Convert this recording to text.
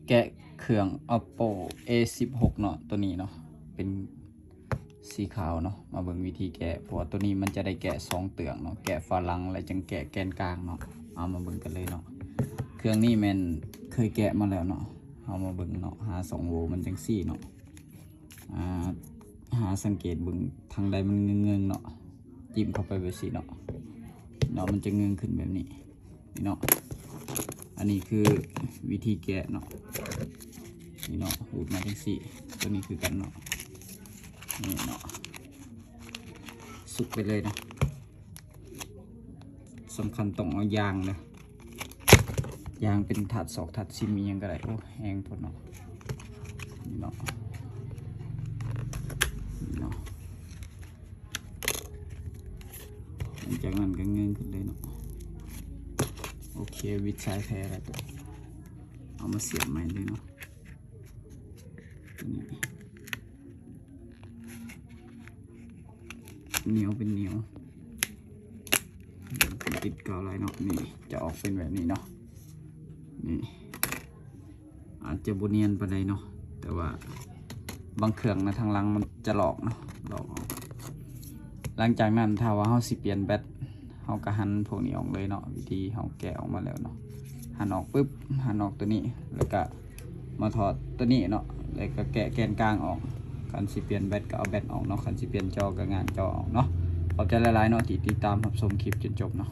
ແກະເຄື່ອງ Oppo A ສິບຫົກເນາະ ໂຕນີ້ເນາະ ເປັນສີຂາວເນາະ. ມາເບິ່ງວິທີແກະ ເພາະວ່າໂຕນີ້ມັນຈະໄດ້ແກະສອງເທື່ອເນາະ ແກະຝາຫຼັງ ແລະ ຈັ່ງແກະແກນກາງເນາະ. ເອົາມາເບິ່ງກັນເລີຍເນາະ. ເຄື່ອງນີ້ແມ່ນເຄີຍແກະມາແລ້ວເນາະ. ເຮົາມາເບິ່ງເນາະ ຫາຊ່ອງໂຫວ່ມັນຈັ່ງຊີ້ເນາະ. ອ່າ ຫາສັງເກດເບິ່ງທາງໃດມັນເງິງໆເນາະ ຈິ້ມເຂົ້າໄປແບບຊີ້ເນາະ ເນາະ ມັນຈະເງິງຂຶ້ນແບບນີ້ ນີ້ເນາະ. ອັນນີ້ຄືວິທີແກະເນາະ ນີ້ເນາະ ຮູດມາຈັ່ງຊີ້. ໂຕນີ້ຄືກັນເນາະ ນີ້ເນາະ ສຸກໄປເລີຍນະ. ສຳຄັນຕ້ອງເອົາຢາງເດີ ຢາງເປັນຖາດຊອກຖາດຊິມອີ່ຫຍັງກໍໄດ້. ໂອ້ ແຮງໂພດເນາະ ນີ້ເນາະ ນີ້ເນາະ. ຫຼັງຈາກນັ້ນກໍເງິງຂຶ້ນເລີຍເນາະ. ໂອເຄ ວິດສາຍແພແລ້ວ ເອົາມາສຽບໃໝ່ເລີຍເນາະ. ໂຕນີ້ໜຽວເປັນໜຽວ ຕິດກາວຫຼາຍເນາະ. ນີ້ຈະອອກເປັນແບບນີ້ເນາະ ນີ້ ອາດຈະບໍ່ນຽນປານໃດເນາະ ແຕ່ວ່າບາງເຄື່ອງນະ ທາງຫຼັງມັນຈະຫຼອກເນາະ ຫຼອກອອກ. ຫຼັງຈາກນັ້ນ ຖ້າວ່າເຮົາຊິປ່ຽນແບັດ ເຮົາກໍຫັນພວກນີ້ອອກເລີຍເນາະ. ວິທີເຮົາແກະອອກມາແລ້ວເນາະ ຫັນອອກປຶບ ຫັນອອກໂຕນີ້ ແລ້ວກະມາຖອດໂຕນີ້ເນາະ ແລ້ວກະແກະແກນກາງອອກ. ຄັນຊິປ່ຽນແບັດກໍເອົາແບັດອອກເນາະ ຄັນຊິປ່ຽນຈໍກໍຫງ່ານຈໍອອກເນາະ. ຂອບໃຈຫຼາຍໆເນາະ ທີ່ຕິດຕາມຮັບຊົມຄລິບຈົນຈົບເນາະ.